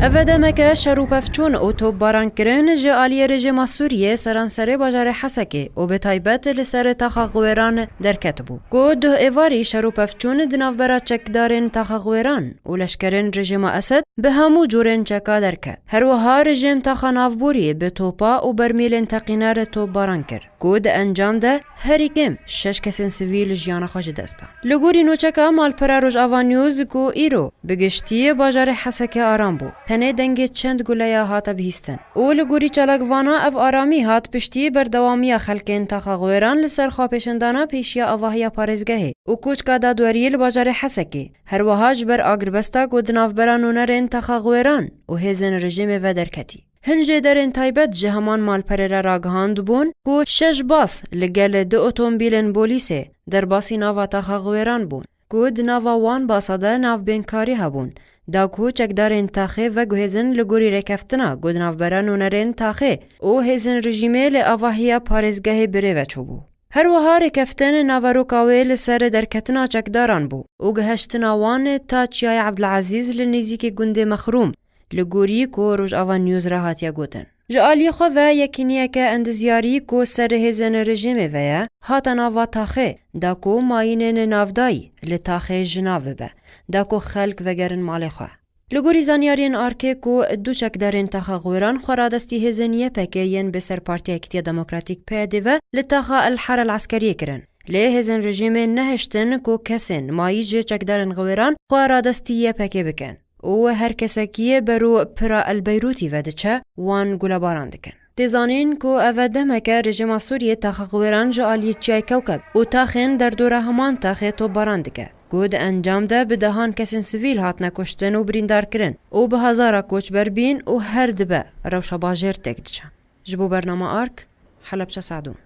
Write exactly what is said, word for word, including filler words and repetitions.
Eve demeke şer û pevçûn û topbarankirin ji aliyê rejîma Sûriyê seranserê bajarê Hesekê û bi taybet li ser taxa Xiwêran derketibû, ku duh êvarî şer û pevçûn di navbera çekdarên taxa Xiwêran û leşkerên rejîma Esed bi hemû cûrên çeka derket. Her wiha rejîm taxa navborî bi topa û bermîlên teqîner topbaran kir, ku di encam de herî kêm şeş kesên sivîl jiyana xwe ji dest dan. Li gorî nûçeka malpera Rojava News ku îro bi giştî bajarê Hesekê aram bû, tenê dengê çend guleya hate bihîstin û li gorî çalakvana ev aramî hat piştî berdewamiya xelkên taxa Xiwêran li ser xwepêşandana pêşiya avahiya parêzgehê û koçka dadweriyê li bajarê Hesekê. Her wiha ji ber agirbesta ku di navbera nûnerên taxa Xiwêran û hêzên rejîmê ve derketî. Hin jêderên taybet ji heman malperê re ragihandibûn ku şeş bas li gel du otomobîlên polîsê derbasî nava taxa Xiwêran bûn, ku di nava wan basa de navbênkarî hebûn, da ku çekdarên taxê veguhêzin li gorî rêkeftina ku di navbera nûnerên taxê û hêzên rejîmê li avahiya parêzgehê bi rê ve çûbû. Her wiha rêkeftin naveroka wê li ser derketina çekdaran bû û gihiştina wan ta Çiyayê Ebdilezîz li nêzîkî gundê Mexrûm, li gorî ku Rojava News re hatiye gotin. Ji aliyê xwe ve yekîniyeke endizyarî ku ser hêzên rejîmê ve ye, hate nava taxê, da ku mayînên navdayî li taxê ji nav bibe, da ku xelk vegerin malê xwe. Li gorî zanyariyên arkê ku du çekdarên taxa Xiwêran xwe radestî hêzên Y P G yên bi ser Partiya Yekîtiya Demokratîk P Y D ve li taxa El Hara El Eskeriyê kirin. Lê hêzên rejîmê nehiştin ku kesên mayî ji çekdarên Xiwêran xwe radestî Y P G bikin û her kesekî bero pira El Beyrûtî ve diçe, wan gulebaran dikin. Tê zanîn ku eve demeke rejîma Sûriyê taxa Xiwêran ji aliyê Çiyayê Kewkeb û taxên derdora heman taxê topbaran dike, ku di encam de bi dehan kesên sivîl hatine kuştin û birîndar kirin û bi hezara koçber bîn û her dibe rewşa bajêr têk diçe. Ji bo bernama Ark, Helebçe Sadûn.